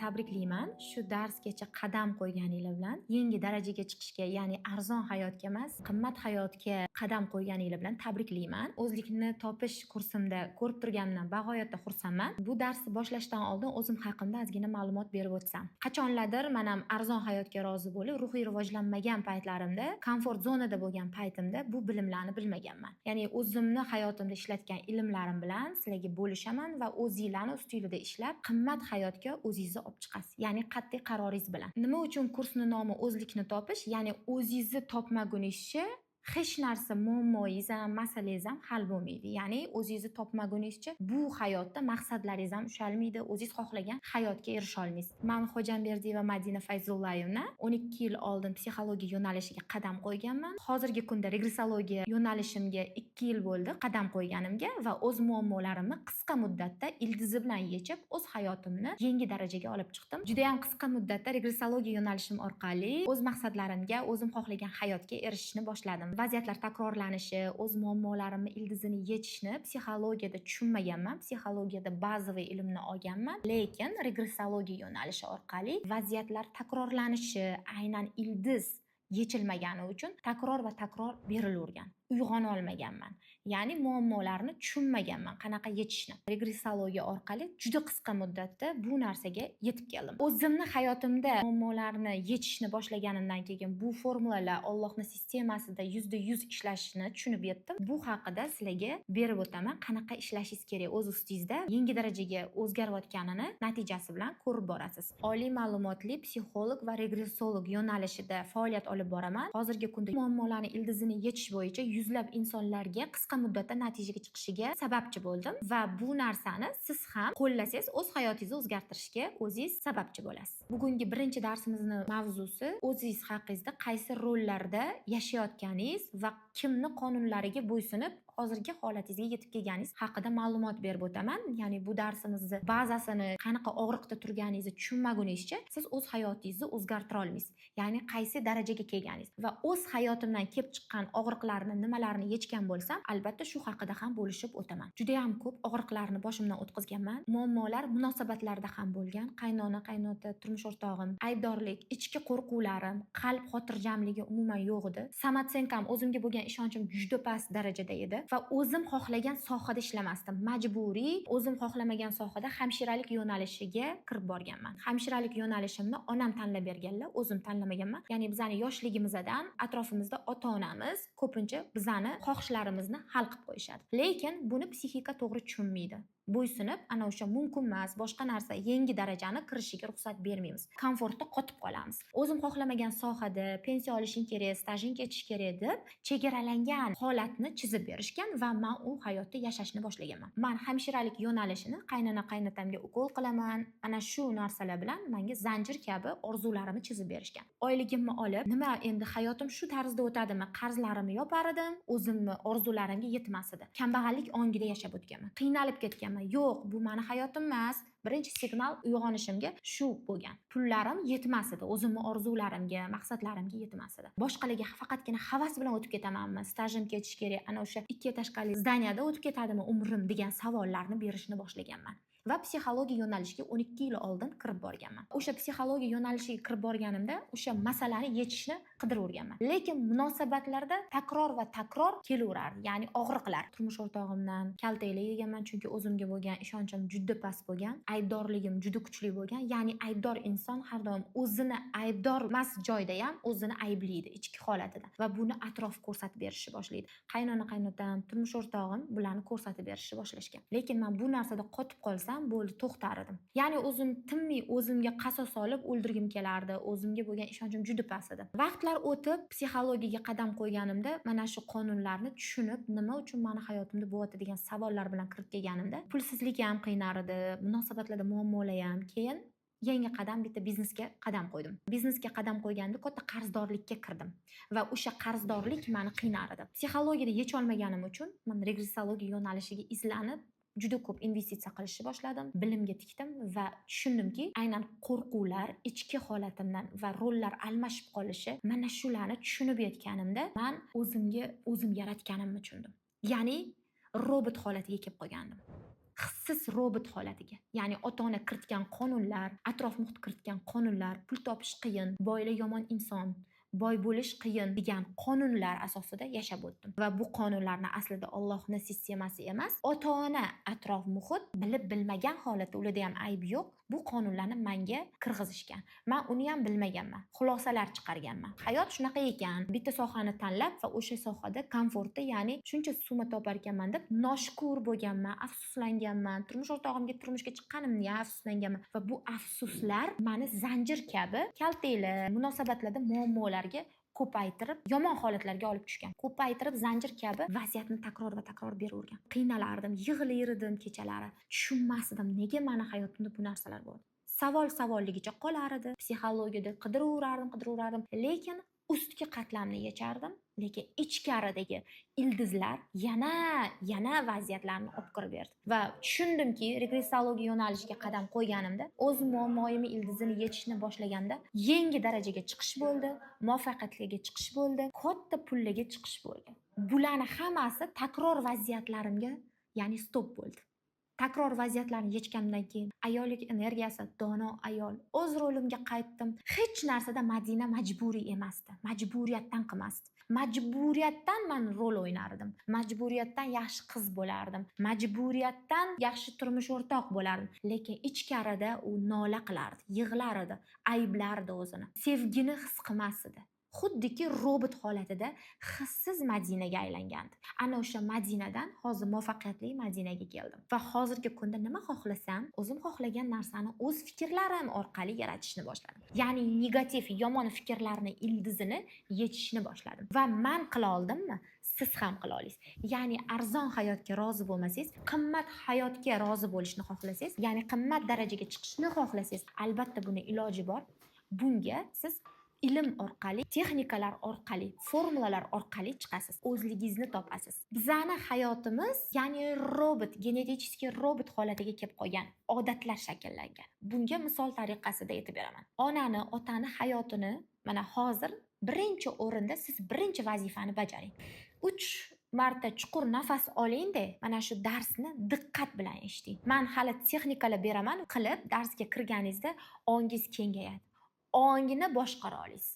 Tabriklayman. Shu darsgacha qadam qo'yganinglar bilan yangi darajaga chiqishga, ya'ni arzon hayotga emas, qimmat hayotga qadam qo'yganinglar bilan tabriklayman. O'zlikni topish kursimda ko'rib turganimdan bag'oyatda xursandman. Bu darsni boshlashdan oldin o'zim haqimda ozgina ma'lumot berib o'tsam. Qachonlardir man ham arzon hayotga rozi bo'lib, ruhiy rivojlanmagan paytlarimda, komfort zonada bo'lgan paytimda bu bilimlarni bilmaganman. Ya'ni o'zimni hayotimda ishlatgan ilmlarim bilan sizlarga bo'lishaman va o'zinglarni ustinglarda ishlab, qimmat hayotga o'zingizni olib chiqasiz. Ya'ni qat'iy qaroringiz bilan. Nima uchun kursni nomi "O'zlikni topish"? Ya'ni o'zingizni topmaguningizcha hech narsa, muammoyingiz ham, masalangiz ham hal bo'lmaydi. Ya'ni o'zingizni topmaguningizcha bu hayotda maqsadlaringiz ham ushalmaydi, o'zingiz xohlagan hayotga erisha olmaysiz. Man Xo'jamberdiyeva Madina Fayzullayevna, 12 yil oldin psixologiya yo'nalishiga qadam qo'yganman. Hozirgi kunda regressologiya yo'nalishimga 2 yil bo'ldi qadam qo'yganimga va o'z muammolarimni qisqa muddatda ildizi bilan yechib, o'z hayotimni yangi darajaga olib chiqdim. Judayam qisqa muddatda regressologiya yo'nalishim orqali o'z maqsadlarimga, o'zim xohlagan hayotga erishishni boshladim. Vaziyatlar takrorlanishi, o'z muammolarimni ildizini yechishni psixologiyada tushunmaganman. Psixologiyada bazaviy ilmni olganman, lekin regressologiya yo'nalishi orqali vaziyatlar takrorlanishi, aynan ildiz yechilmagani uchun takror va takror berilavergan. Uyg'ona olmaganman. Ya'ni muammolarni tushunmaganman, qanaqa yechishni. Regressologiya orqali juda qisqa muddatda bu narsaga yetib keldim. O'zimni hayotimda muammolarni yechishni boshlaganimdan keyin bu formulalar Allohning sistemasida 100% ishlashini tushunib yetdim. Bu haqida sizlarga berib o'taman, qanaqa ishlashingiz kerak o'z ustingizda, yangi darajaga o'zgarayotganini natijasi bilan ko'rib borasiz. Oliy ma'lumotli psixolog va regressolog yo'nalishida faoliyat olib boraman. Hozirgi kunda muammolarni ildizini yechish bo'yicha yuzlab insonlarga qisqa muddatda natijaga chiqishiga sababchi bo'ldim va bu narsani siz ham qo'llasangiz, o'z hayotingizni o'zgartirishga o'zingiz sababchi bo'lasiz. Bugungi birinchi darsimizni mavzusi: o'zingiz haqingizda qaysi rollarda yashayotganingiz va kimni qonunlariga bo'ysunib hozirgi holatingizga yetib kelganingiz haqida ma'lumot berib o'taman. Ya'ni bu darsimizni bazasini, qanaqa og'riqda turganingizni tushunmaguningizcha siz o'z hayotingizni o'zgartira olmaysiz. Ya'ni qaysi darajaga kelganingiz va o'z hayotimdan kelib chiqqan og'riqlarni, nimalarni yechgan bo'lsam, albatta shu haqida ham bo'lishib o'taman. Juda ham ko'p og'riqlarni boshimdan o'tkazganman. Muammolar munosabatlarda ham bo'lgan. Qaynona, qaynota, turmush o'rtog'im, aybdorlik, ichki qo'rquvlarim, qalb xotirjamligi umuman yo'q edi. Самооценка m, o'zimga bo'lgan ishonchim juda past darajada edi va o'zim xohlagan sohada ishlamasdim. Majburiy o'zim xohlamagan sohada, hamshiralik yo'nalishiga kirib borganman. Hamshiralik yo'nalishimni onam tanlab berganlar, o'zim tanlamaganman. Ya'ni bizani yoshligimizdan atrofimizda ota-onamiz ko'pincha bizani xohishlarimizni hal qilib qo'yishadi. Lekin buni psixika to'g'ri tushunmaydi. Bo'ysunib, ana o'sha mumkin emas, boshqa narsa, yangi darajani kirishiga ruxsat bermaymiz. Komfortda qotib qolamiz. O'zim xohlamagan sohada pensiya olishing kerak, stajing ketishi kerak deb chegaralangan holatni chizib berishgan va man u hayotda yashashni boshlaganman. Man hamshiralik yo'nalishini qaynona, qaynotamga ukol qilaman. Ana shu narsalar bilan menga zanjir kabi orzularimni chizib berishgan. Oyligimni olib, nima, endi hayotim shu tarzda o'tadimi? Qarzlarimni yopar edim, o'zimni orzularimga yetmas edi. Kambag'allik ongida yashab o'tganman. Qiynalib ketganman. Yo'q, bu mani hayotim emas. Birinchi signal uyg'onishimga shu bo'lgan. Pullarim yetmas edi, o'zimni orzularimga, maqsadlarimga yetmas edi. Boshqalarga faqatgina havas bilan o'tib ketamanmi? Stajim ketishi kerak, ana o'sha ikki этажка li здания da o'tib ketadimi umrim degan savollarni berishni boshlaganman. Va psixologiya yo'nalishiga 12 yil oldin kirib borganman. O'sha psixologiya yo'nalishiga kirib borganimda o'sha masalani yechishni qidirverganman. Lekin munosabatlarda takror va takror kelaverardi. Ya'ni og'riqlar. Turmush o'rtog'imdan kaltaklar yeganman, chunki o'zimga bo'lgan ishonchim juda past bo'lgan, aybdorligim juda kuchli bo'lgan. Ya'ni aybdor inson har doim o'zini aybdor emas joyda ham o'zini ayblaydi ichki holatida va buni atrof ko'rsatib berishni boshlaydi. Qaynona, qaynotam, turmush o'rtog'im bularni ko'rsatib berishni boshlashgan. Lekin man bu narsada qotib qolsam bo'ldi, to'xtar edim. Ya'ni o'zim tinmay o'zimga qasos olib o'ldirgim kelardi. O'zimga bo'lgan ishonchim juda past edi. Vaqtlar o'tib psixologiyaga qadam qo'yganimda mana shu qonunlarni tushunib, nima uchun mani hayotimda bo'lyapti degan savollar bilan kirib kelganimda, pulsizlik ham qiynar edi, munosabatlarda muammolar ham. Keyin yangi qadam, bitta biznesga qadam qo'ydim. Biznesga qadam qo'yganda katta qarzdorlikka kirdim va o'sha qarzdorlik mani qiynar edi. Psixologiyada yecholmaganim uchun man regressologiya yo'nalishiga izlanib, juda ko'p investitsiya qilishni boshladim, bilimga tikdim va tushundimki, aynan qo'rquvlar, ichki holatimdan va rollar almashib qolishi, mana shularni tushunib yetganimda man o'zimga o'zim yaratganimni tushundim. Ya'ni robot holatiga kelib qolgandim. Hissiz robot holatiga. Ya'ni ota-ona kiritgan qonunlar, atrof muhit kiritgan qonunlar, pul topish qiyin, boylar yomon inson, boy bo'lish qiyin degan qonunlar asosida yashab o'tdim. Va bu qonunlarni aslida Allohni sistemasi emas, ota-ona, atrof muhit bilib bilmagan holatda, ularda ham ayb yo'q, bu qonunlarni manga kirgizishgan. Man uni ham bilmaganman, xulosalar chiqarganman. Hayot shunaqa ekan, bitta sohani tanlab va o'sha sohada komfortda, ya'ni shuncha summa topar ekanman deb noshukur bo'lganman, afsuslanganman, turmush o'rtog'imga turmushga chiqqanimga ham afsuslanganman va bu afsuslar mani zanjir kabi kaltakli munosabatlarda muammolarga ko'paytirib, yomon holatlarga olib tushgan. Ko'paytirib zanjir kabi vaziyatni takror va takror beravergan. Qiynalardim, yig'layverdim kechalari. Tushunmasdim, nega mani hayotimda bu narsalar bo'ldi. Savol savolligicha qolar edi. Psixologiyada qidiраverardim, qidiраverardim, lekin ustki qatlamni yechardim, lekin ichkaridagi ildizlar yana yana vaziyatlarni olib kirib berdi. Va tushundimki, regressologiya yo'nalishiga qadam qo'yganimda, o'z muammoyimni ildizini yechishni boshlaganda yangi darajaga chiqish bo'ldi, muvaffaqiyatga chiqish bo'ldi, katta pullarga chiqish bo'ldi. Bularni hammasi takror vaziyatlarimga, ya'ni stop bo'ldi. Takror vaziyatlarni yechganimdan keyin ayollik energiyasi, dono ayol, o'z rolimga qaytdim. Hech narsada Madina majburiy emasdi, majburiyatdan qilmasdi. Majburiyatdan man rol o'ynardim, majburiyatdan yaxshi qiz bo'lardim, majburiyatdan yaxshi turmush o'rtoq bo'lardim, lekin ichkarida u nola qilardi, yig'lar edi, ayblardi o'zini, sevgini his qilmas edi. Xuddiki robot holatida hissiz Madinaga aylangandi. Ana o'sha Madinadan hozir muvaffaqiyatli Madinaga keldim. Va hozirgi kunda nima xohlasam, o'zim xohlagan narsani o'z fikrlarim orqali yaratishni boshladim. Ya'ni negativ, yomon fikrlarni ildizini yechishni boshladim. Va man qila oldimmi? Siz ham qila olasiz. Ya'ni arzon hayotga rozi bo'lmasangiz, qimmat hayotga rozi bo'lishni xohlasangiz, ya'ni qimmat darajaga chiqishni xohlasangiz, albatta buni iloji bor. Bunga siz ilm orqali, texnikalar orqali, formulalar orqali chiqasiz. O'zligingizni topasiz. Bizani hayotimiz, ya'ni robot, genetik robot holatiga kelib qolgan, odatlar shakllangan. Bunga misol tariqasida aytib beraman. Onani, otani hayotini mana hozir birinchi o'rinda siz birinchi vazifani bajaring. 3 marta chuqur nafas olingda, mana shu darsni diqqat bilan eshiting. Man hali texnikalar beraman, qilib darsga kirganingizda ongingiz kengayadi. Ongni boshqara olasiz.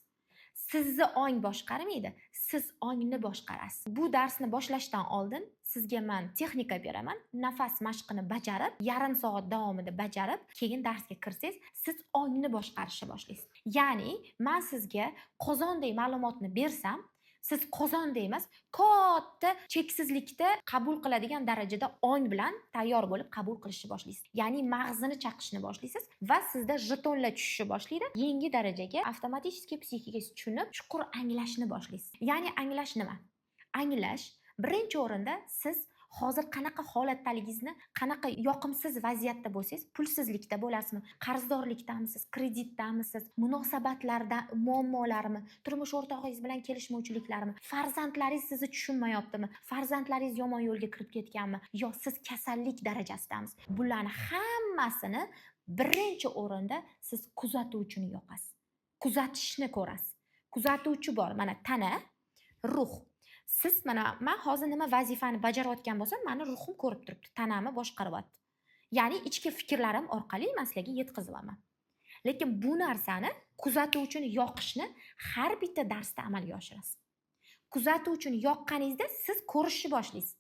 Sizni ong boshqarmaydi, siz ongni boshqarasiz. Bu darsni boshlashdan oldin sizga man texnika beraman, nafas mashqini bajarib, yarim soat davomida bajarib, keyin darsga kirsangiz, siz ongni boshqarishni boshlaysiz. Ya'ni man sizga qozonday ma'lumotni bersam, siz qozonda emas, katta cheksizlikda qabul qiladigan darajada ong bilan tayyor bo'lib qabul qilishni boshlaysiz. Ya'ni mag'zini chaqishni boshlaysiz va sizda jetonlar tushishni boshlaydi. Yangi darajaga avtomatik psixikangiz tushunib, chuqur anglashni boshlaysiz. Ya'ni anglash nima? Anglash birinchi o'rinda siz hozir qanaqa holatdaligingizni, qanaqa yoqimsiz vaziyatda bo'lsangiz, pulsizlikda bo'lasizmi, qarzdorlikdamisiz, kreditdamisiz, munosabatlarda muammolarmi, turmush o'rtog'ingiz bilan kelishmovchiliklarmi, farzandlaringiz sizni tushunmayaptimi, farzandlaringiz yomon yo'lga kirib ketganmi, yo siz kasallik darajasidamisiz? Bularni hammasini birinchi o'rinda siz kuzatuvchini yoqasiz. Kuzatishni ko'rasiz. Kuzatuvchi bor, mana tana, ruh. Siz mana man hozir nima vazifani bajarayotgan bo'lsam, mani ruhim ko'rib turibdi, tanamni boshqaryapti. Ya'ni ichki fikrlarim orqali man sizlarga yetkazyapman. Lekin bu narsani, kuzatuvchini yoqishni har bitta darsda amalga oshirasiz. Kuzatuvchini yoqqaningizda siz ko'rishni boshlaysiz.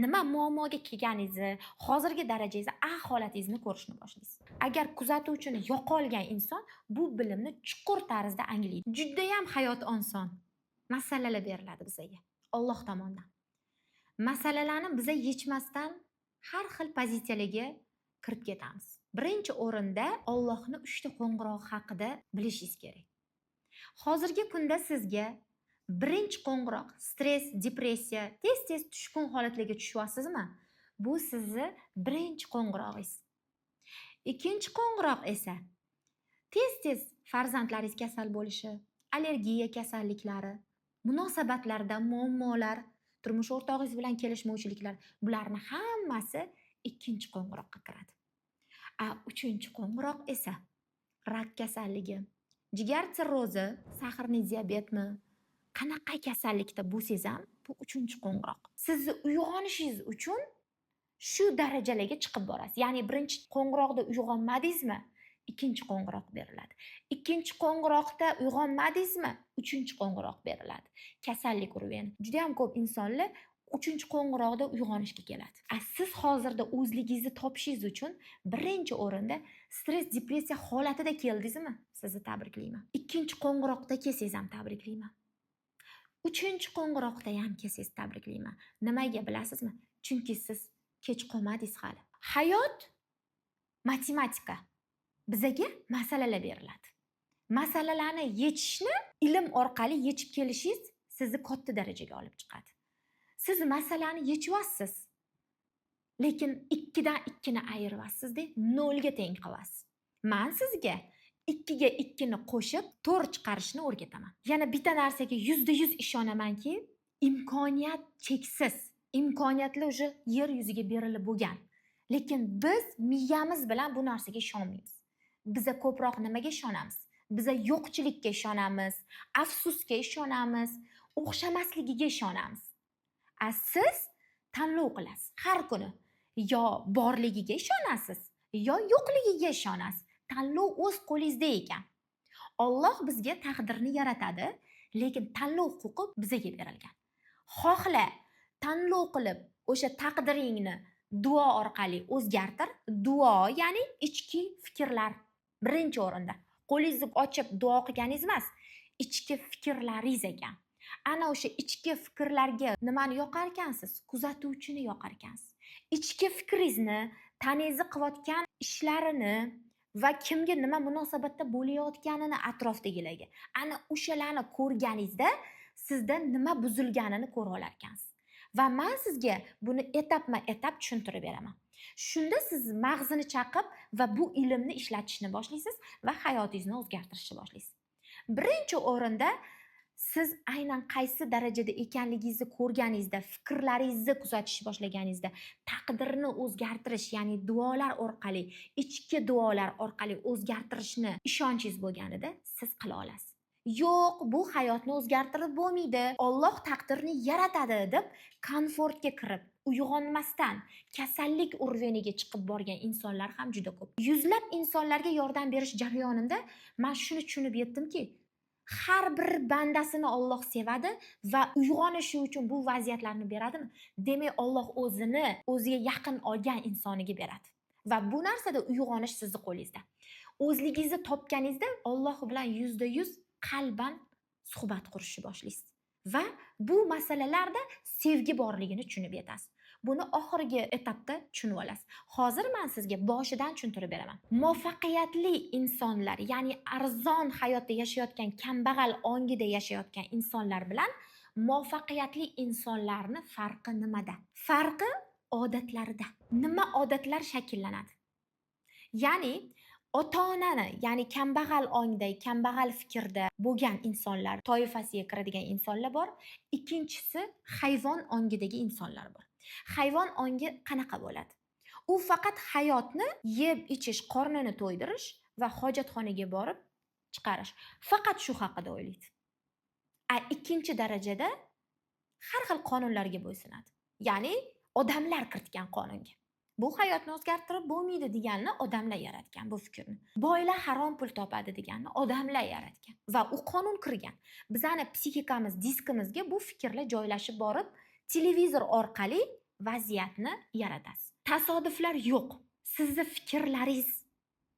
Nima muammoga kelganingizni, hozirgi darajangizni, a holatingizni ko'rishni boshlaysiz. Agar kuzatuvchini yoqa olgan inson bu bilimni chuqur tarzda anglaydi. Judayam hayot oson. Masalalar beriladi bizaga Alloh tomonidan. Masalalarni biza yechmasdan har xil pozitsiyalarga kirib ketamiz. Birinchi o'rinda Allohni 3 ta qo'ng'irog'i haqida bilishingiz kerak. Hozirgi kunda sizga birinchi qo'ng'iroq stress, depressiya, tez-tez tushkun holatlarga tushyapsizmi? Bu sizni birinchi qo'ng'irog'ingiz. Ikkinchi qo'ng'iroq esa tez-tez farzandlaringiz kasal bo'lishi, allergiya kasalliklari, munosabatlarda muammolar, turmush o'rtog'ingiz bilan kelishmovchiliklar, bularni hammasi ikkinchi qo'ng'iroqqa kiradi. A uchinchi qo'ng'iroq esa rak kasalligi, jigar sirrozi, сахарный diabetmi, qanaqa kasallikda bo'lsangiz ham bu uchinchi qo'ng'iroq. Sizni uyg'onishingiz uchun Shu darajalarga chiqib borasiz. Ya'ni birinchi qo'ng'iroqda uyg'onmadingizmi, ikkinchi qo'ng'iroq beriladi. Ikkinchi qo'ng'iroqda uyg'onmadingizmi, uchinchi qo'ng'iroq beriladi. Kasallik urveni. Juda ham ko'p insonlar uchinchi qo'ng'iroqda uyg'onishga keladi. A siz hozirda o'zligingizni topishingiz uchun birinchi o'rinda stress, depressiya holatida keldingizmi? Sizni tabriklayman. Ikkinchi qo'ng'iroqda kelsangiz ham tabriklayman. Uchinchi qo'ng'iroqda ham kelsangiz tabriklayman. Nimaga bilasizmi? Chunki siz kech qolmadingiz hali. Hayot matematika. Bizaga masalalar beriladi. Masalalarni yechishni ilm orqali yechib kelishingiz sizni katta darajaga olib chiqadi. Siz masalani yechyapsiz, lekin 2dan 2ni ayiryapsizda 0ga teng qilyapsiz. Man sizga 2ga 2ni qo'shib 4 chiqarishni o'rgataman. Yana bitta narsaga 100% ishonamanki, imkoniyat cheksiz. Imkoniyatlar уже yer yuziga berilib bo'lgan. Lekin biz miyamiz bilan bu narsaga ishonmaymiz. Biza ko'proq nimaga ishonamiz? Biza yo'qchilikka ishonamiz, afsusga ishonamiz, o'xshamasligiga ishonamiz. A siz tanlov qilasiz har kuni. Yo borligiga ishonasiz, yo yo'qligiga ishonasiz. Tanlov o'z qo'lingizda ekan. Alloh bizga taqdirni yaratadi, lekin tanlov huquqi bizaga berilgan. Xohla tanlov qilib o'sha taqdiringni duo orqali o'zgartir. Duo ya'ni ichki fikrlar birinchi o'rinda. Qo'lingizni ochib duo qilganingiz emas, ichki fikrlaringiz ekan. Ana o'sha ichki fikrlarga nimani yoqar ekansiz? Kuzatuvchini yoqar ekansiz. Ichki fikringizni, tanangizni qilayotgan ishlarini va kimga nima munosabatda bo'layotganini atrofdagilarga. Ana o'shalarni ko'rganingizda sizda nima buzilganini ko'ra olar ekansiz. Va men sizga buni etapma-etap tushuntirib beraman. Shunda siz mag'zini chaqib va bu ilmni ishlatishni boshlaysiz va hayotingizni o'zgartirishni boshlaysiz. Birinchi o'rinda siz aynan qaysi darajada ekanligingizni ko'rganingizda, fikrlaringizni kuzatishni boshlaganingizda, taqdirni o'zgartirish, ya'ni duolar orqali, ichki duolar orqali o'zgartirishni ishonchingiz bo'lganida siz qila olasiz. Yo'q, bu hayotni o'zgartirib bo'lmaydi. Alloh taqdirni yaratadi deb komfortga kirib, uyg'onmasdan kasallik urveniga chiqib borgan insonlar ham juda ko'p. Yuzlab insonlarga yordam berish jarayonida men shuni tushunib yetdimki, har bir bandasini Alloh sevadi va uyg'onishi uchun bu vaziyatlarni beradimi? Demak, Alloh o'zini o'ziga yaqin olgan insoniga beradi. Va bu narsada uyg'onish sizni qo'lingizda. O'zligingizni topganingizda Alloh bilan 100% qalban suhbat qurishni boshlaysiz. Va bu masalalarda sevgi borligini tushunib yetasiz. Buni oxirgi etapda tushunib olasiz. Hozir men sizga boshidan tushuntirib beraman. Muvaffaqiyatli insonlar, ya'ni arzon hayotda yashayotgan, kambag'al ongida yashayotgan insonlar bilan muvaffaqiyatli insonlarni farqi nimada? Farqi odatlarida. Nima odatlar shakllanadi? Ya'ni ota-onani, ya'ni kambag'al ongda, kambag'al fikrda bo'lgan insonlar toifasiga kiradigan insonlar bor. Ikkinchisi hayvon ongidagi insonlar bor. Hayvon ongi qanaqa bo'ladi? U faqat hayotni yeb ichish, qornini to'ydirish va hojatxonaga borib chiqarish. Faqat shu haqida o'ylaydi. A ikkinchi darajada har xil qonunlarga bo'ysunadi. Ya'ni odamlar kiritgan qonunga. Bu hayotni o'zgartirib bo'lmaydi deganni odamlar yaratgan bu fikrni. Boylar harom pul topadi deganni odamlar yaratgan va u qonun kirgan. Bizani psixikamiz, diskimizga bu fikrlar joylashib borib, televizor orqali vaziyatni yaratasiz. Tasodiflar yo'q. Sizni fikrlaringiz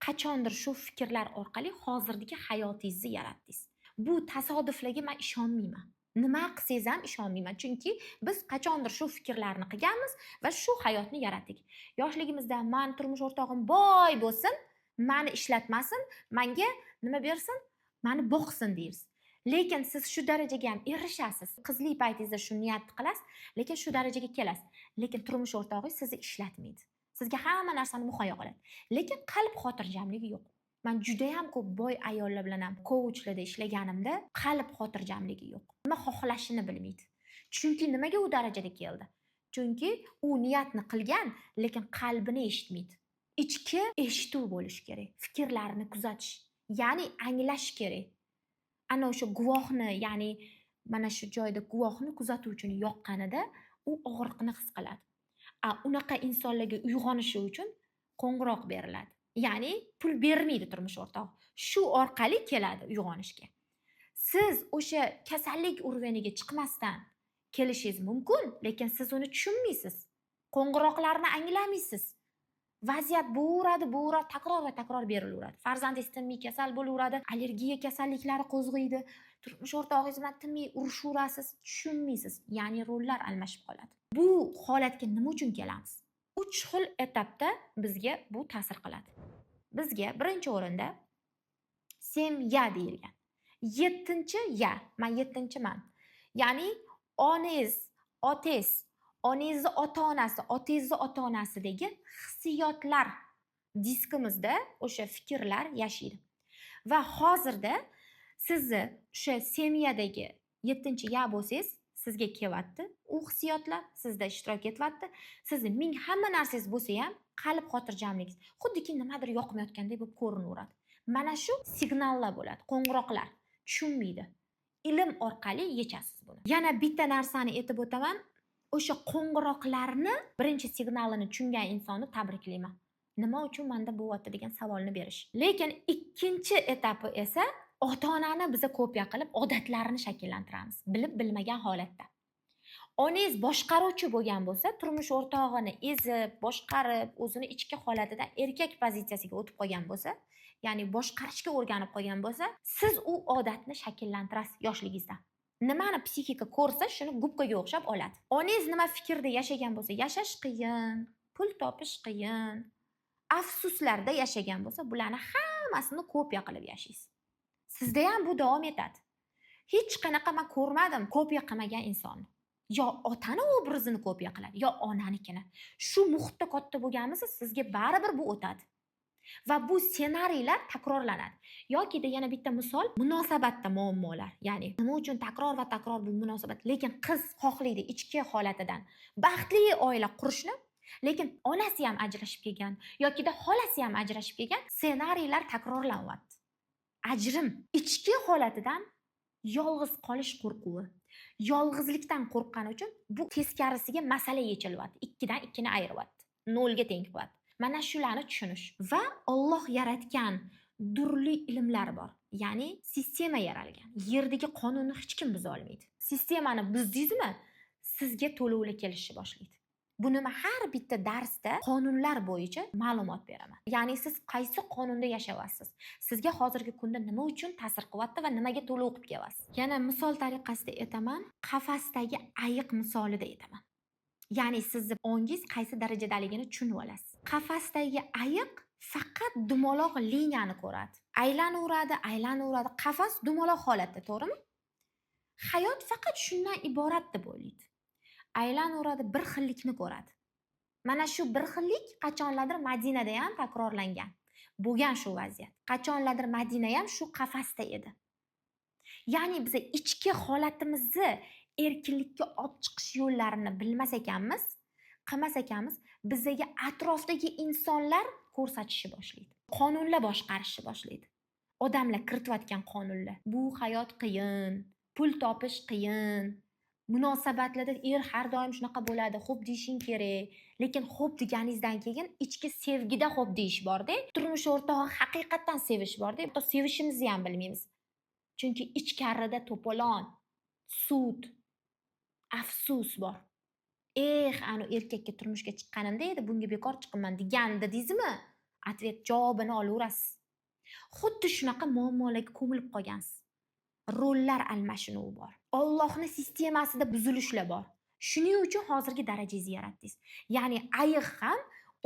qachondir shu fikrlar orqali hozirgi hayotingizni yaratdingiz. Bu tasodiflarga men ishonmayman. Nima qilsangiz ham ishonmayman. Chunki biz qachondir shu fikrlarni qilganmiz va shu hayotni yaratdik. Yoshligimizda men turmush o'rtog'im boy bo'lsin, meni ishlatmasin, menga nima bersin, meni boqsin deymiz. Lekin siz shu darajaga ham erishasiz. Qizlik paytingizda shu niyatni qilasiz, lekin shu darajaga kelasiz. Lekin turmush o'rtog'ingiz sizni ishlatmaydi. Sizga hamma narsani muhayyo qiladi. Lekin qalb xotirjamligi yo'q. Men juda ham ko'p boy ayollar bilan ham coachlarda ishlaganimda qalb xotirjamligi yo'q. Nima xohlashini bilmaydi. Chunki nimaga u darajada keldi? Chunki u niyatni qilgan, lekin qalbini eshitmaydi. Ichki eshituv bo'lishi kerak, fikrlarini kuzatish, ya'ni anglash kerak. Ana o'sha guvohni, ya'ni mana shu joyda guvohni kuzatuvchini yoqqanida u og'riqni his qiladi. A unaqa insonlarga uyg'onishi uchun qo'ng'iroq beriladi. Ya'ni pul bermaydi turmush o'rtog'i. Shu orqali keladi uyg'onishga. Siz o'sha kasallik уровень iga chiqmasdan kelishingiz mumkin, lekin siz uni tushunmaysiz. Qo'ng'iroqlarni anglamaysiz. Vaziyat bo'laveradi, bo'laveradi, takror va takror berilaveradi. Farzandingiz tinmay kasal bo'laveradi, allergiya kasalliklari qo'zg'aydi. Turmush o'rtog'ingiz bilan tinmay urushaverasiz, tushunmaysiz. Ya'ni rollar almashib qoladi. Bu holatga nima uchun kelamiz? 3 xil etapda bizga bu ta'sir qiladi. Bizga birinchi o'rinda семья deyilgan. 7-chi я, men 7-chiman. Ya'ni onangiz, otangiz, onangizni ota-onasi, otangizni ota-onasidagi hissiyotlar diskimizda o'sha fikrlar yashaydi. Va hozirda sizni o'sha семья dagi 7-chi я bo'lsangiz, sizga kelyapti u hissiyotlar, sizda ishtirok etyapti. Sizni ming hamma narsangiz bo'lsa ham, qalb xotirjamligingiz xuddiki nimadir yoqmayotgandek bo'lib ko'rinaveradi. Mana shu signallar bo'ladi, qo'ng'iroqlar. Tushunmaydi. Ilm orqali yechasiz buni. Yana bitta narsani aytib o'taman. O'sha qo'ng'iroqlarni birinchi signalini tushungan insonni tabriklayman. Nima uchun menda bo'lyapti degan savolni berish. Lekin ikkinchi etapi esa ota-onani biza kopiya qilib odatlarini shakllantiramiz, bilib bilmagan holatda. Onangiz boshqaruvchi bo'lgan bo'lsa, turmush o'rtog'ini ezib, boshqarib, o'zini ichki holatidan erkak pozitsiyasiga o'tib qolgan bo'lsa, ya'ni boshqarishga o'rganib qolgan bo'lsa, siz u odatni shakllantirasiz yoshligingizda. Nimani psixika ko'rsa, shuni gubkaga o'xshab oladi. Onangiz nima fikrda yashagan bo'lsa, yashash qiyin, pul topish qiyin, afsuslarda yashagan bo'lsa, bularni hammasini kopiya qilib yashaysiz. Sizda ham bu davom etadi. Hech qanaqa men ko'rmadim kopiya qilmagan insonni. Yo otani obrazini kopiya qiladi, yo onanikini. Shu muhitda katta bo'lganmisiz, sizga baribir bu o'tadi. Va bu ssenariylar takrorlanadi. Yokida yana bitta misol, munosabatda muammolar. Ya'ni nima uchun takror va takror bu munosabat? Lekin qiz xohlaydi ichki holatidan baxtli oila qurishni, lekin onasi ham ajrashib kelgan yokida xolasi ham ajrashib kelgan, ssenariylar takrorlanyapti. Ajrim ichki holatidan yolg'iz qolish qo'rquvi. Yolg'izlikdan qo'rqqani uchun bu teskarisiga masala yechilyapti. 2dan 2ni ayiryapti. 0 ga teng qilyapti. Mana shularni tushunish va Alloh yaratgan turli ilmlar bor. Ya'ni sistema yaralgan. Yerdagi qonunni hech kim buza olmaydi. Sistemani buzdingizmi, sizga to'lovli kelishni boshlaydi. Buni men har bitta darsda qonunlar bo'yicha ma'lumot beraman. Ya'ni siz qaysi qonunda yashayapsiz? Sizga hozirgi kunda nima uchun ta'sir qilyapti va nimaga to'lov qilib kelyapsiz? Yana misol tariqasida aytaman, qafasdagi ayiq misolida aytaman. Ya'ni sizni ongingiz qaysi darajadaligini tushunib olasiz. Qafasdagi ayiq faqat dumaloq liniyani ko'radi. Aylanaveradi, aylanaveradi. Qafas dumaloq holatda, to'g'rimi? Hayot faqat shundan iborat deb o'ylaydi. Aylanaveradi, bir xillikni ko'radi. Mana shu bir xillik qachonlardir Madinada ham takrorlangan. Bo'lgan shu vaziyat. Qachonlardir Madina ham shu qafasda edi. Ya'ni biz ichki holatimizni erkinlikka olib chiqish yo'llarini bilmas ekanmiz, qilmas ekanmiz, bizaga atrofdagi insonlar ko'rsatishni boshlaydi. Qonunlar boshqarishni boshlaydi. Odamlar kiritayotgan qonunlar. Bu hayot qiyin, pul topish qiyin, munosabatlarda er har doim shunaqa bo'ladi, xo'p deyishing kerak. Lekin xo'p deganingizdan keyin ichki sevgida xo'p deyish borda, turmush o'rtog'i haqiqatdan sevish borda, hatto sevishimizni ham bilmaymiz. Chunki ichkarida to'polon, sud, afsus bor. Eh, anu erkakka turmushga chiqqanimda edi, bunga bekor chiqibman degan dedingizmi? Ответ javobini olaverasiz. Xuddi shunaqa muammolarga ko'milib qolgansiz. Rollar almashinuvi bor. Allohning sistemasida buzilishlar bor. Shuning uchun hozirgi darajangizni yaratdingiz. Ya'ni ayiq ham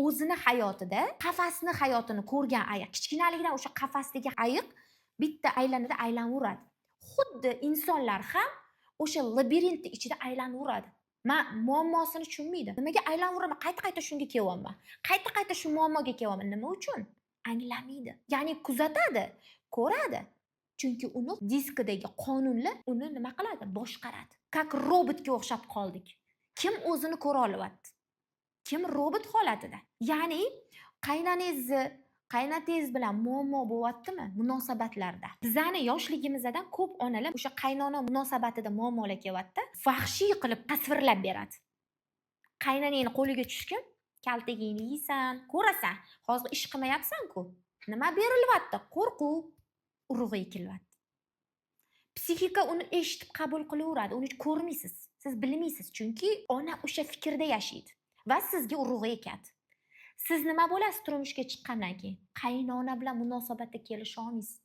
o'zini hayotida qafasni hayotini ko'rgan ayiq, kichkinaligidan o'sha qafasdagi ayiq bitta aylanada aylanaveradi. Xuddi insonlar ham o'sha labirintni ichida aylanaveradi. Man muammosini tushunmaydi. Nimaga aylanaveraman? Qayta-qayta shunga kelyapman. Qayta-qayta shu muammoga kelyapman. Nima uchun? Anglamaydi. Ya'ni kuzatadi, ko'radi. Chunki uni diskidagi qonunlar uni nima qiladi? Boshqaradi. Как robotga o'xshab qoldik. Kim o'zini ko'ra olyapti? Kim robot holatida? Ya'ni qaynonangizni, qaynotangiz bilan muammo bo'lyaptimi munosabatlarda? Bizani yoshligimizdan ko'p onalar o'sha qaynona munosabatida muammolar kelyapti, vahshiy qilib tasvirlab beradi. Qaynonangni qo'liga tushgin, kaltagingni yeysan, ko'rasan. Hozir ish qilmayapsan-ku. Nima berilyapti? Qo'rquv urug'i ekilyapti. Psixika uni eshitib qabul qilaveradi, uni ko'rmaysiz. Siz bilmaysiz, chunki ona o'sha fikrda yashaydi va sizga urug'i ekadi. Siz nima bo'lasiz turmushga chiqqandan keyin? Qaynona bilan munosabatda kelisha olmaysiz.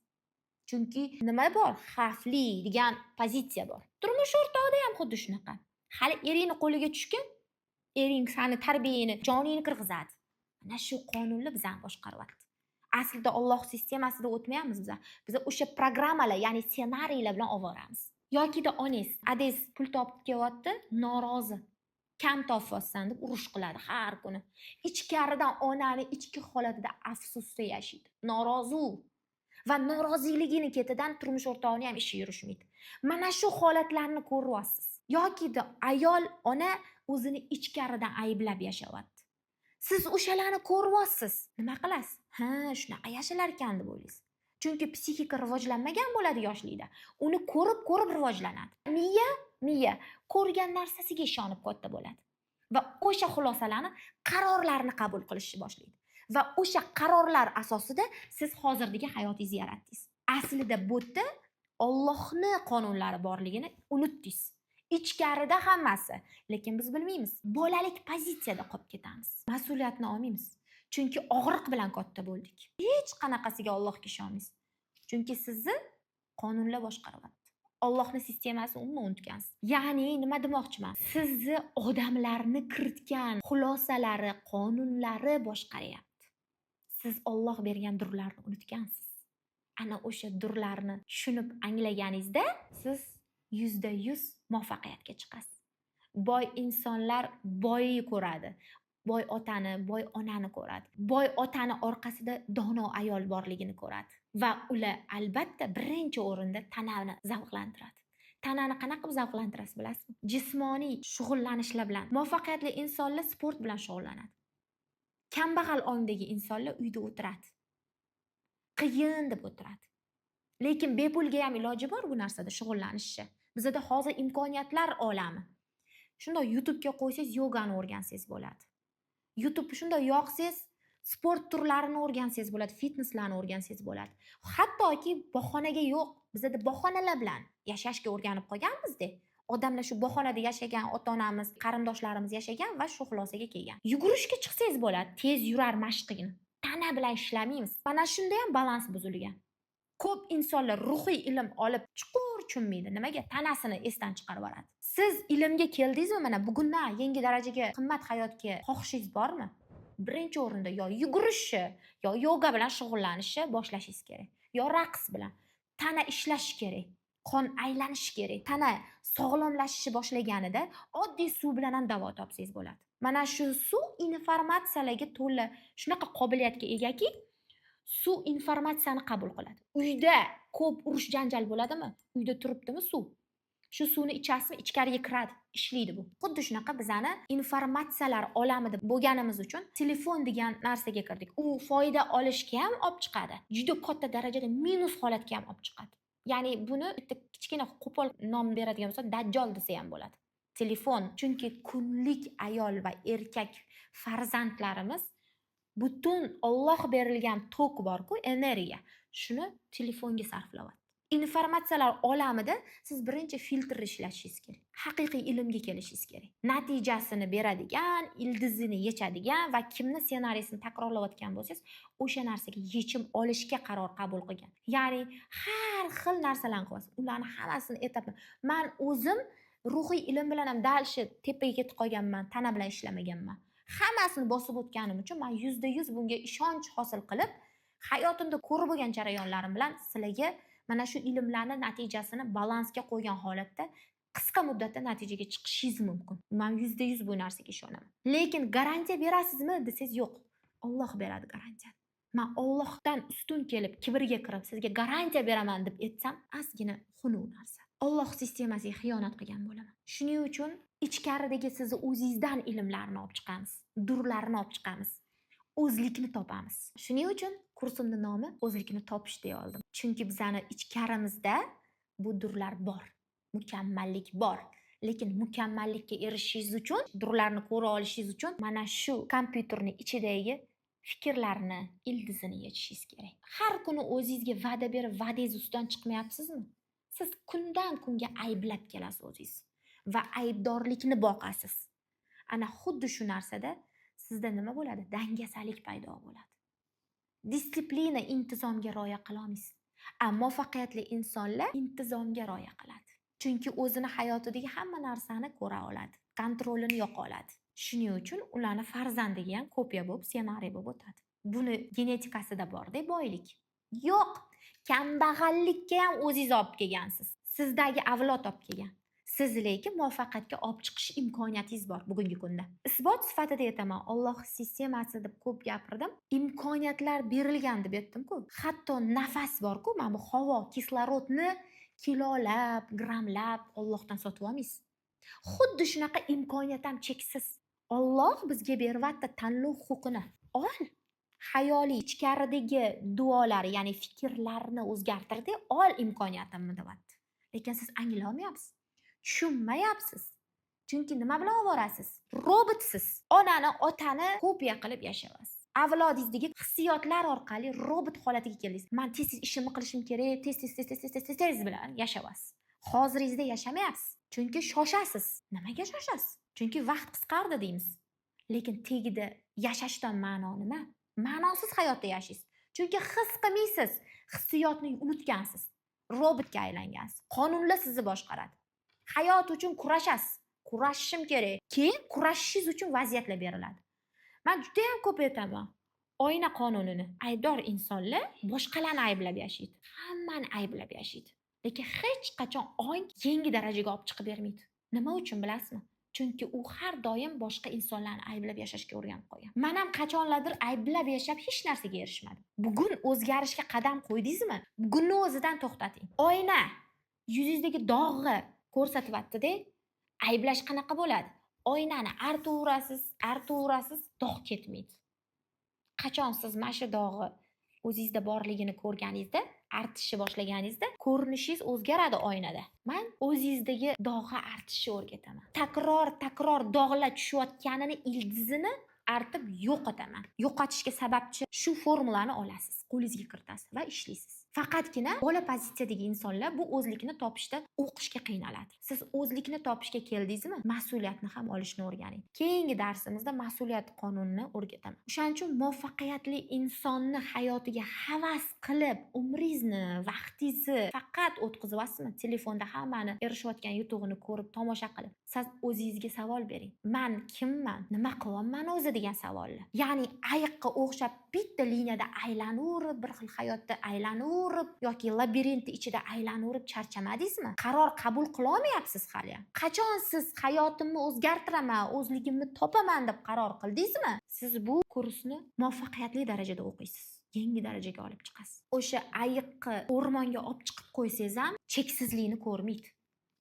Chunki nima bor? Xavfli degan pozitsiya bor. Turmush o'rtog'ida ham xuddi shunaqa. Hali eringni qo'liga tushgin, ering sani tarbiyangni, joningni kirg'izadi. Mana shu qonunlar bizani boshqaryapti. Aslida Alloh sistemasida o'tmayapmiz biz. Biz o'sha programmalar, ya'ni ssenariylar bilan ovoramiz. Yokida onangiz, adangiz pul topib kelyapti, norozi. Kam topyapsan deb urush qiladi har kuni. Ichkaridan onani ichki holatida afsusda yashaydi. Norozi u. Va noroziligini ketidan turmush o'rtog'ini ham ishi yurishmaydi. Mana shu holatlarni ko'ryapsiz. Yokida ayol ona o'zini ichkaridan ayblab yashayapti. Siz o'shalarni ko'ryapsiz. Nima qilasiz? Ha, shunaqa yashalar ekan deb o'ylaysiz. Chunki psixika rivojlanmagan bo'ladi yoshlikda. Uni ko'rib-ko'rib rivojlanadi. Miya ko'rgan narsasiga ishonib katta bo'ladi. Va o'sha xulosalarni, qarorlarni qabul qilishni boshlaydi. Va o'sha qarorlar asosida siz hozirdagi hayotingizni yaratdingiz. Aslida bu yerda Allohni qonunlari borligini unutdingiz. Ichkarida hammasi, lekin biz bilmaymiz. Bolalik pozitsiyada qolib ketamiz. Mas'uliyatni olmaymiz. Chunki og'riq bilan katta bo'ldik. Hech qanaqasiga Allohga ishonmaysiz. Chunki sizni qonunlar boshqaryapti. Allohni sistemasini umuman unutgansiz. Ya'ni nima demoqchiman? Sizni odamlarni kiritgan xulosalari, qonunlari boshqaryapti. Siz Alloh bergan durlarni unutgansiz. Ana o'sha durlarni tushunib anglaganingizda siz 100% muvaffaqiyatga chiqasiz. Boy insonlar boyni ko'radi. Boy otani, boy onani ko'radi. Boy otani orqasida dono ayol borligini ko'radi. Va ular albatta birinchi o'rinda tanani zavqlantiradi. Tanani qanaqa qilib zavqlantirasiz bilasizmi? Jismoniy shug'ullanishlar bilan. Muvaffaqiyatli insonlar sport bilan shug'ullanadi. Kambag'al ongdagi insonlar uyda o'tiradi. Qiyin deb o'tiradi. Lekin bepulga ham iloji bor bu narsada shug'ullanishni. Bizada hozir imkoniyatlar olami. Shundoq YouTube'ga qo'ysangiz yogani o'rgansangiz bo'ladi. YouTube shundoq yoqsangiz sport turlarini o'rgansangiz bo'ladi, fitneslarni o'rgansangiz bo'ladi. Hattoki bahonaga yo'q, bizada bahonalar bilan yashashga o'rganib qolganmiz-da. Odamlar shu bahonada yashagan, ota-onamiz, qarindoshlarimiz yashagan va shu xulosaga kelgan. Yugurishga chiqsangiz bo'ladi, tez yurar mashqini. Tana bilan ishlamaymiz. Mana shunda ham balans buzilgan. Ko'p insonlar ruhiy ilm olib chuqur tushunmaydi. Nimaga? Tanasini esdan chiqarib yuboradi. Siz ilmga keldingizmi? Mana bugundan yangi darajaga, qimmat hayotga xohishingiz bormi? Birinchi o'rinda yo yugurishni, yo yoga bilan shug'ullanishni boshlashingiz kerak. Yo raqs bilan. Tana ishlashi kerak. Qon aylanishi kerak. Tana sog'lomlashishni boshlaganida oddiy suv bilan ham davo topsangiz bo'ladi. Mana shu suv informatsiyalarga to'la shunaqa qobiliyatga egaki, suv informatsiyani qabul qiladi. Uyda ko'p urush janjal bo'ladimi? Uyda turibdimi suv? Shu suvni ichasizmi, ichkariga kiradi, ishlaydi bu. Xuddi shunaqa bizani informatsiyalar olamida bo'lganimiz uchun telefon degan narsaga kirdik. U foyda olishga ham olib chiqadi. Juda katta darajada minus holatga ham olib chiqadi. Ya'ni buni bitta kichkina qo'pol nom beradigan bo'lsa, dajjol desa ham bo'ladi. Telefon, chunki kunlik ayol va erkak farzandlarimiz butun Alloh berilgan tok bor-ku, energiya, shuni telefonga sarflayapti. Informatsiyalar olamida siz birinchi filtr ishlashingiz kerak. Haqiqiy ilmga kelishingiz kerak. Natijasini beradigan, ildizini yechadigan va kimni ssenariysini takrorlayotgan bo'lsangiz, o'sha narsaga yechim olishga qaror qabul qilgan. Ya'ni har xil narsalarni qilyapsiz. Ularni hammasini etapni. Man o'zim ruhiy ilm bilan ham дальше tepaga ketib qolganman, tana bilan ishlamaganman. Hammasini bosib o'tganim uchun man 100% bunga ishonch hosil qilib, hayotimda ko'rib bo'lgan jarayonlarim bilan sizlarga mana shu ilmlarni natijasini balansga qo'ygan holatda qisqa muddatda natijaga chiqishingiz mumkin. Man 100% bu narsaga ishonaman. Lekin garantiya berasizmi desangiz, yo'q. Alloh beradi garantiyani. Man Allohdan ustun kelib, kibrga kirib, sizga garantiya beraman deb aytsam, ozgina xunuk narsa. Alloh sistemasiga xiyonat qilgan bo'laman. Shuning uchun ichkaridagi sizni o'zingizdan ilmlarni olib chiqamiz, durlarni olib chiqamiz. O'zlikni topamiz. Shuning uchun kursimni nomi o'zlikni topish deya oldim. Chunki bizani ichkarimizda bu durlar bor, mukammallik bor. Lekin mukammallikka erishishingiz uchun, durlarni ko'ra olishingiz uchun mana shu kompyuterni ichidagi fikrlarni ildizini yechishingiz kerak. Har kuni o'zingizga va'da berib, va'dangiz ustidan chiqmayapsizmi? Siz kundan kunga ayblab kelasiz o'zingizni va aybdorlikni boqasiz. Ana xuddi shu narsada sizda nima bo'ladi? Dangasalik paydo bo'ladi. Дисциплина, intizomga rioya qila olmaysiz. Muvaffaqiyatli insonlar intizomga rioya qiladi. Chunki o'zini hayotidagi hamma narsani ko'ra oladi, kontrolini yoqa oladi. Shuning uchun ularni farzandiga ham kopiya bo'lib, ssenariy bo'lib o'tadi. Buni genetikasida borda boylik. Yo'q, kambag'allikka ham o'zingiz olib kelgansiz. Sizdagi avlod olib kelgan. Siz lekin muvaffaqiyatga olib chiqish imkoniyatingiz bor bugungi kunda. Isbot sifatida aytaman, Alloh sistemasi deb ko'p gapirdim. Imkoniyatlar berilgan deb aytdim-ku. Hatto nafas bor-ku, mana bu havo, kislorodni kilolab, grammlab Allohdan sotib olmaysiz. Xuddi shunaqa imkoniyat ham cheksiz. Alloh bizga beryapti tanlov huquqini. Ol. Xayoliy ichkaridagi duolar, ya'ni fikrlarni o'zgartirdi, ol imkoniyatimni deyapti. Lekin siz anglolmayapsiz. Tushunmayapsiz. Chunki nima bilan ovorasiz? Robotsiz. Onani, otani kopiya qilib yashayapsiz. Avlodingizdagi hissiyotlar orqali robot holatiga keldingiz. Man tez-tez ishimni qilishim kerak, tez-tez, tez-tez, tez-tez, tez tez bilan yashayapsiz. Hoziringizda yashamayapsiz. Chunki shoshasiz. Nimaga shoshasiz? Chunki vaqt qisqardi deymiz. Lekin tagida yashashdan ma'no nima? Ma'nosiz hayotda yashaysiz. Chunki his qilmaysiz. Hissiyotni unutgansiz. Robotga aylangansiz. Qonunlar sizni boshqaradi. Hayot uchun kurashasiz. Kurashishim kerak. Keyin kurashishingiz uchun vaziyatlar beriladi. Man juda ham ko'p aytaman. Oyna qonunini. Aybdor insonlar boshqalarni ayblab yashaydi. Hammani ayblab yashaydi. Lekin hech qachon ong yangi darajaga olib chiqib bermaydi. Nima uchun bilasizmi? Chunki u har doim boshqa insonlarni ayblab yashashga o'rganib qolgan. Man ham qachonlardir ayblab yashab hech narsaga erishmadim. Bugun o'zgarishga qadam qo'ydingizmi? Bugunni o'zidan to'xtating. Oyna yuzingizdagi dog'ni ko'rsatyapti-da, ayblash qanaqa bo'ladi? Oynani artaverasiz, artaverasiz, dog' ketmaydi. Qachon siz mana shu dog'i o'zingizda borligini ko'rganingizda, artishni boshlaganingizda ko'rinishingiz o'zgaradi oynada. Man o'zingizdagi dog'ni artishni o'rgataman. Takror, takror dog'lar tushayotganini ildizini artib yo'qotaman. Yo'qotishga sababchi shu formulani olasiz, qo'lingizga kiritasiz va ishlaysiz. Faqatgina bola pozitsiyadagi insonlar bu o'zlikni topishda o'qishga qiynaladi. Siz o'zlikni topishga keldingizmi? Mas'uliyatni ham olishni o'rganing. Keyingi darsimizda mas'uliyat qonunini o'rgataman. O'shaning uchun muvaffaqiyatli insonni hayotiga havas qilib, umringizni, vaqtingizni faqat o'tkazyapsizmi? Telefonda hammani erishayotgan yutug'ini ko'rib, tomosha qilib. Siz o'zingizga savol bering. Man kimman? Nima qilyapman o'zi degan savolni. Ya'ni ayiqqa o'xshab bitta liniyada aylanaverib, bir xil hayotda aylanaverib yoki labirintni ichida aylanaverib charchamadingizmi? Qaror qabul qila olmayapsiz hali. Qachon siz hayotimni o'zgartiraman, o'zligimni topaman deb qaror qildingizmi? Siz bu kursni muvaffaqiyatli darajada o'qiysiz. Yangi darajaga olib chiqasiz. O'sha ayiqni o'rmonga olib chiqib qo'ysangiz ham cheksizlikni ko'rmaydi.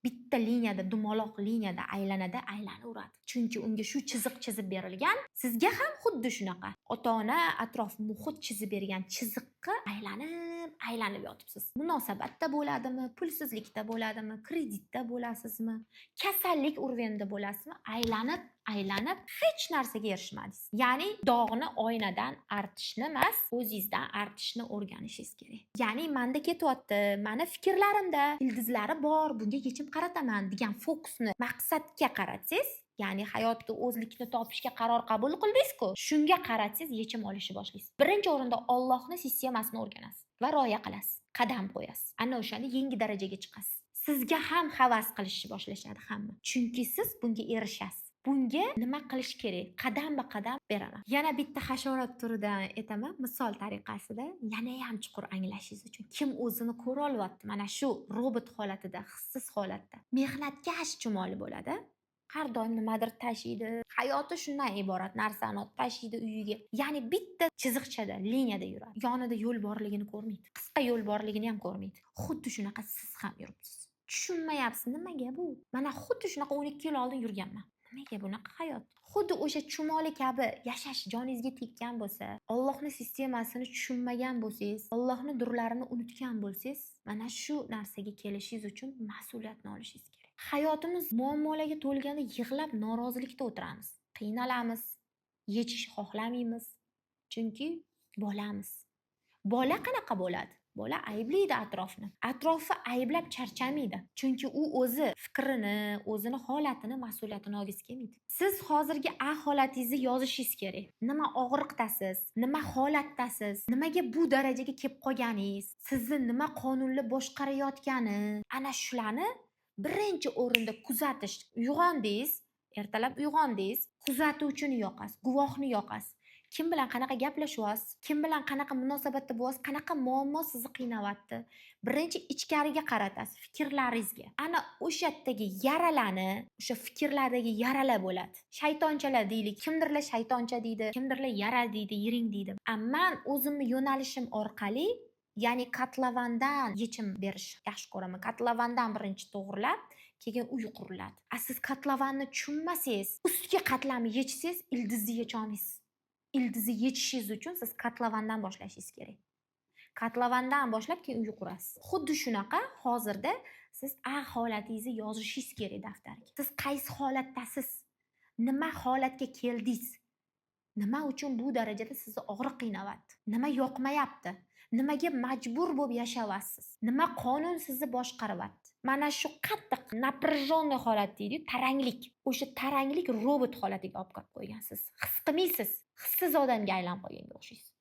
Bitta liniyada, dumaloq liniyada aylanadi, aylanaveradi. Chunki unga shu chiziq chizib berilgan. Sizga ham xuddi shunaqa. Ota-ona, atrof muhit chizib bergan chiziqqa aylanib, aylanib yotibsiz. Munosabatda bo'ladimi, pulsizlikda bo'ladimi, kreditda bo'lasizmi, kasallik уровень da bo'lasizmi, aylanib, aylanib hech narsaga erishmadingiz. Ya'ni dog'ni oynadan artishni emas, o'zingizdan artishni o'rganishingiz kerak. Ya'ni menda ketyapti, mani fikrlarimda ildizlari bor, bunga yechim qarataman degan fokusni maqsadga qaratsangiz, ya'ni hayotda o'zlikni topishga qaror qabul qildingiz-ku, shunga qaratsangiz yechim olishni boshlaysiz. Birinchi o'rinda Allohni sistemasini o'rganasiz va rioya qilasiz, qadam qo'yasiz. Ana o'shanda yangi darajaga chiqasiz. Sizga ham havas qilishni boshlashadi hamma. Chunki siz bunga erishasiz. Bunga nima qilish kerak? Qadamba-qadam beraman. Yana bitta hasharot turidan aytaman, misol tariqasida yana ham chuqur anglashingiz uchun. Kim o'zini ko'ra olyapti mana shu robot holatida, hissiz holatda. Mehnatkash chumoli bo'ladi. Har doim nimadir tashiydi. Hayoti shundan iborat, narsani tashiydi uyiga. Ya'ni bitta chiziqchada, liniyada yuradi. Yonida yo'l borligini ko'rmaydi. Qisqa yo'l borligini ham ko'rmaydi. Xuddi shunaqa siz ham yuribsiz. Tushunmayapsiz, nimaga bu? Mana xuddi shunaqa 12 yil oldin yurganman. Nimaga bunaqa hayot? Xuddi o'sha chumoli kabi yashash joningizga tekkan bo'lsa, Allohning sistemasini tushunmagan bo'lsangiz, Allohning durlarini unutgan bo'lsangiz, mana shu narsaga kelishingiz uchun mas'uliyatni olishingiz kerak. Hayotimiz muammolarga to'lganda yig'lab norozilikda o'tiramiz. Qiynalamiz, yechish xohlamaymiz. Chunki bolamiz. Bola qanaqa bo'ladi? Bola ayblaydi atrofni. Atrofni ayblab charchamaydi. Chunki u o'zi fikrini, o'zini holatini, mas'uliyatini olgisi kelmaydi. Siz hozirgi A holatingizni yozishingiz kerak. Nima og'riqdasiz? Nima holatdasiz? Nimaga bu darajaga kelib qolganingiz? Sizni nima qonunlar boshqarayotgani? Ana shularni birinchi o'rinda kuzatish. Uyg'ondingiz, ertalab uyg'ondingiz, kuzatuvchini yoqasiz, guvohni yoqasiz. Kim bilan qanaqa gaplashyapsiz, kim bilan qanaqa munosabatda bo'lyapsiz, qanaqa muammo sizni qiynayapti. Birinchi ichkariga qaratasiz, fikrlaringizga. Ana o'sha yerdagi yaralarni, o'sha fikrlardagi yaralar bo'ladi. Shaytonchalar deylik, kimdirlar shaytoncha deydi, kimdirlar yara deydi, yiring deydi. Man o'zimni yo'nalishim orqali, ya'ni котлован dan yechim berish yaxshi ko'raman. Котлован dan birinchi to'g'rilab, keyin uy quriladi. A siz котлован ni tushunmasangiz, ustki qatlamni yechsangiz, ildizni yecholmaysiz. Ildizni yechishingiz uchun siz котлован dan boshlashingiz kerak. Котлован dan boshlab keyin uy qurasiz. Xuddi shunaqa hozirda siz A holatingizni yozishingiz kerak daftarga. Siz qaysi holatdasiz? Nima holatga keldingiz? Nima uchun bu darajada sizni og'riq qiynayapti? Nima yoqmayapti? Nimaga majbur bo'lib yashayapsiz? Nima qonun sizni boshqaryapti? Mana shu qattiq напряженный holat deydi-yu, taranglik. O'sha taranglik robot holatiga olib kirib qo'ygan siz. His qilmaysiz. Hissiz odamga aylanib qolganga o'xshaysiz.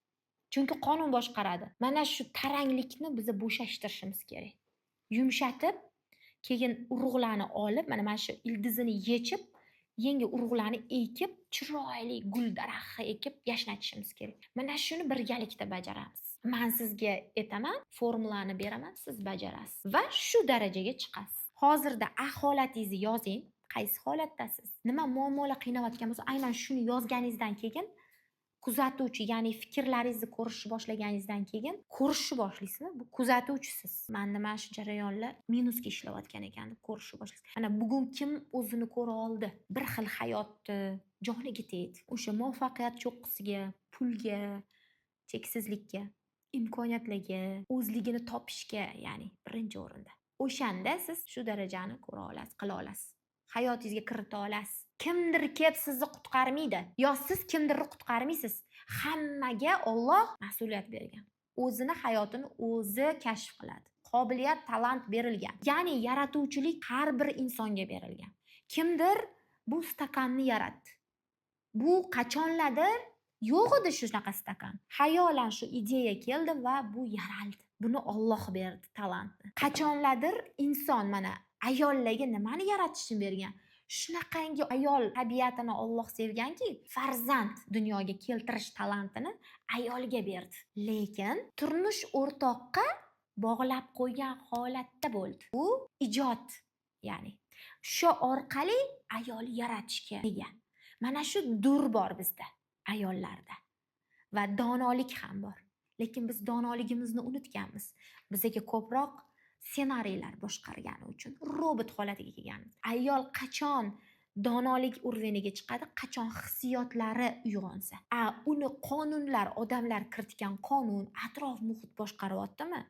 Chunki qonun boshqaradi. Mana shu taranglikni biz bo'shashtirishimiz kerak. Yumshatib, keyin urug'larni olib, mana shu ildizini yechib, yangi urug'larni ekib, chiroyli gul daraxti ekib yashnatishimiz kerak. Mana shuni birgalikda bajaramiz. Man sizga aytaman, formulani beraman, siz bajarasiz va shu darajaga chiqasiz. Hozirda A holatingizni yozing. Qaysi holatdasiz? Nima muammolar qiynayotgan bo'lsa, aynan shuni yozganingizdan keyin kuzatuvchi, ya'ni fikrlaringizni ko'rishni boshlaganingizdan keyin ko'rishni boshlaysizmi? Bu kuzatuvchisiz. Manda mana shu jarayonlar minusga ishlayotgan ekan deb ko'rishni boshlaysiz. Mana bugun kim o'zini ko'ra oldi? Bir xil hayotni joniga tegdi. O'sha muvaffaqiyat cho'qqisiga, pulga, cheksizlikka, imkoniyatlarga, o'zligini topishga, ya'ni birinchi o'rinda. O'shanda siz shu darajani ko'ra olasiz, qila olasiz. Hayotingizga kirita olasiz. Kimdir kelib sizni qutqarmaydi. Yo siz kimdirni qutqarmaysiz. Hammaga Olloh mas'uliyat bergan. O'zini hayotini o'zi kashf qiladi. Qobiliyat, talant berilgan. Ya'ni yaratuvchilik har bir insonga berilgan. Kimdir bu stakanni yaratdi. Bu qachonlardir yo'q edi shunaqa stakan. Xayolan shu ideya keldi va bu yaraldi. Buni Olloh berdi talantni. Qachonlardir inson mana ayollarga nimani yaratishni bergan? Shunaqangi ayol tabiatini Olloh sevganki, farzand dunyoga keltirish talantini ayolga berdi. Lekin turmush o'rtoqqa bog'lab qo'ygan holatda bo'ldi. Bu ijod, ya'ni shu orqali ayol yaratishga ega. Mana shu dur bor bizda, ayollarda. Va donolik ham bor. Lekin biz donoligimizni unutganmiz. Bizga ko'proq ssenariylar boshqargani uchun robot holatiga kelganmiz. Ayol qachon donolik уровень iga chiqadi? Qachon hissiyotlari uyg'onsa. A uni qonunlar, odamlar kiritgan qonun, atrof muhit boshqaryaptimi?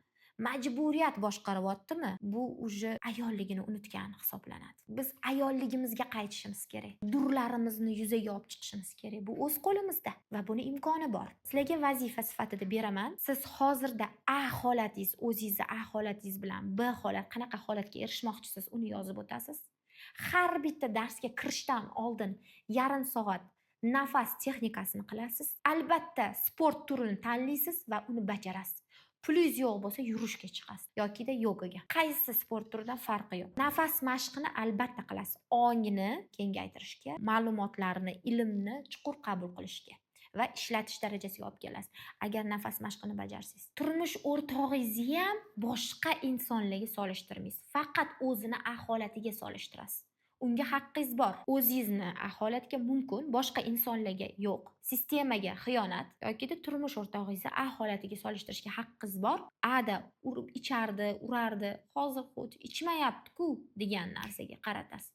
Majburiyat boshqaryaptimi? Bu уже ayolligini unutgan hisoblanadi. Biz ayolligimizga qaytishimiz kerak. Durlarimizni yuzaga olib chiqishimiz kerak. Bu o'z qo'limizda va buni imkoni bor. Sizlarga vazifa sifatida beraman. Siz hozirda A holatingiz, o'zingizni A holatingiz bilan B holat, qanaqa holatga erishmoqchisiz, uni yozib o'tasiz. Har bitta darsga kirishdan oldin yarim soat nafas texnikasini qilasiz. Albatta, sport turini tanlaysiz va uni bajarasiz. Pulingiz yo'q bo'lsa, yurishga chiqasiz yokida yogaga. Qaysi sport turidan farqi yo'q. Nafas mashqini albatta qilasiz. Ongni kengaytirishga, ma'lumotlarni, ilmni chuqur qabul qilishga va ishlatish darajasiga olib kelasiz. Agar nafas mashqini bajarsangiz. Turmush o'rtog'ingizni ham boshqa insonlarga solishtirmaysiz. Faqat o'zini A holatiga solishtirasiz. Unga haqqingiz bor. O'zingizni A holatga mumkin, boshqa insonlarga yo'q. Sistemaga xiyonat yokida turmush o'rtog'ingizni A holatiga solishtirishga haqqingiz bor. Ada urib ichardi, urardi, hozir xuddi ichmayapti-ku degan narsaga qaratasiz.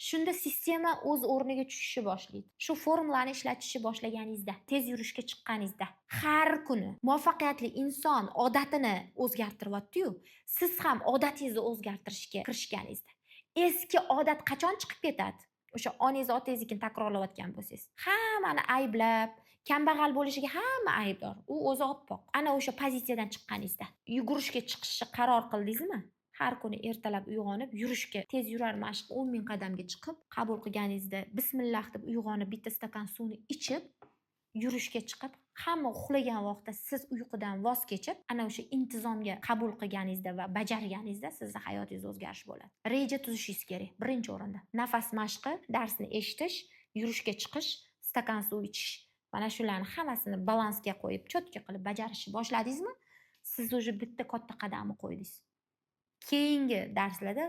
Shunda sistema o'z o'rniga tushishni boshlaydi. Shu formulani ishlatishni boshlaganingizda, tez yurishga chiqqaningizda, har kuni muvaffaqiyatli inson odatini o'zgartiryapti-yu, siz ham odatingizni o'zgartirishga kirishganingizda, Eski odat qachon chiqib ketadi? O'sha onangiz, otangiznikini takrorlayotgan bo'lsangiz, hammani ayblab, kambag'al bo'lishiga hamma aybdor, u o'zi oppoq. Ana o'sha pozitsiyadan chiqqaningizda, yugurishga chiqishni qaror qildingizmi? Har kuni ertalab uyg'onib yurishga, tez yurar mashq, 10 000 qadamga chiqib qabul qilganingizda, bismillah deb uyg'onib, bitta stakan suvni ichib, yurishga chiqib, hamma uxlagan vaqtda siz uyqudan voz kechib, ana o'sha intizomga qabul qilganingizda va bajarganingizda sizni hayotingizda o'zgarish bo'ladi. Reja tuzishingiz kerak birinchi o'rinda. Nafas mashqi, darsni eshitish, yurishga chiqish, stakan suv ichish, mana shularni hammasini balansga qo'yib, четко qilib bajarishni boshladingizmi, siz уже bitta katta qadamni qo'ydingiz. Keyingi darslarda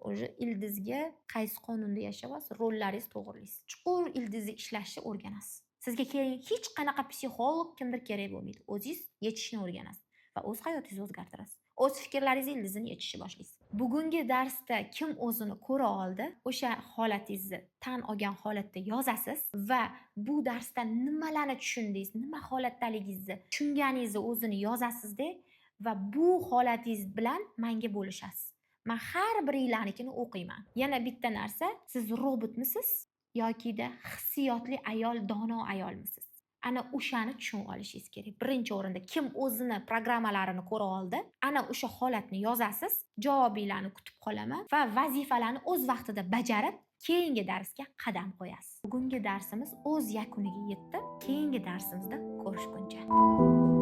уже ildizga qaysi qonunda yashayapsiz, rollaringizni to'g'irlaysiz, chuqur ildizni ishlashni o'rganasiz. Sizga keyin hech qanaqa psixolog, kimdir kerak bo'lmaydi. O'zingiz yechishni o'rganasiz va o'z hayotingizni o'zgartirasiz, o'z fikrlaringizni ildizini yechishni boshlaysiz. Bugungi darsda kim o'zini ko'ra oldi, o'sha holatingizni tan olgan holatda yozasiz va bu darsdan nimalarni tushundingiz, nima holatdaligingizni tushunganingizni o'zini yozasizda va bu holatingiz bilan manga bo'lishasiz. Man har biringlarnikini o'qiyman. Yana bitta narsa: siz robotmisiz yokida hissiyotli ayol, dono ayolmisiz, ana o'shani tushunib olishingiz kerak birinchi o'rinda. Kim o'zini programmalarini ko'ra oldi, ana o'sha holatni yozasiz. Javobinglarni kutib qolaman va vazifalarni o'z vaqtida bajarib, keyingi darsga qadam qo'yasiz. Bugungi darsimiz o'z yakuniga yetdi. Keyingi darsimizda ko'rishguncha.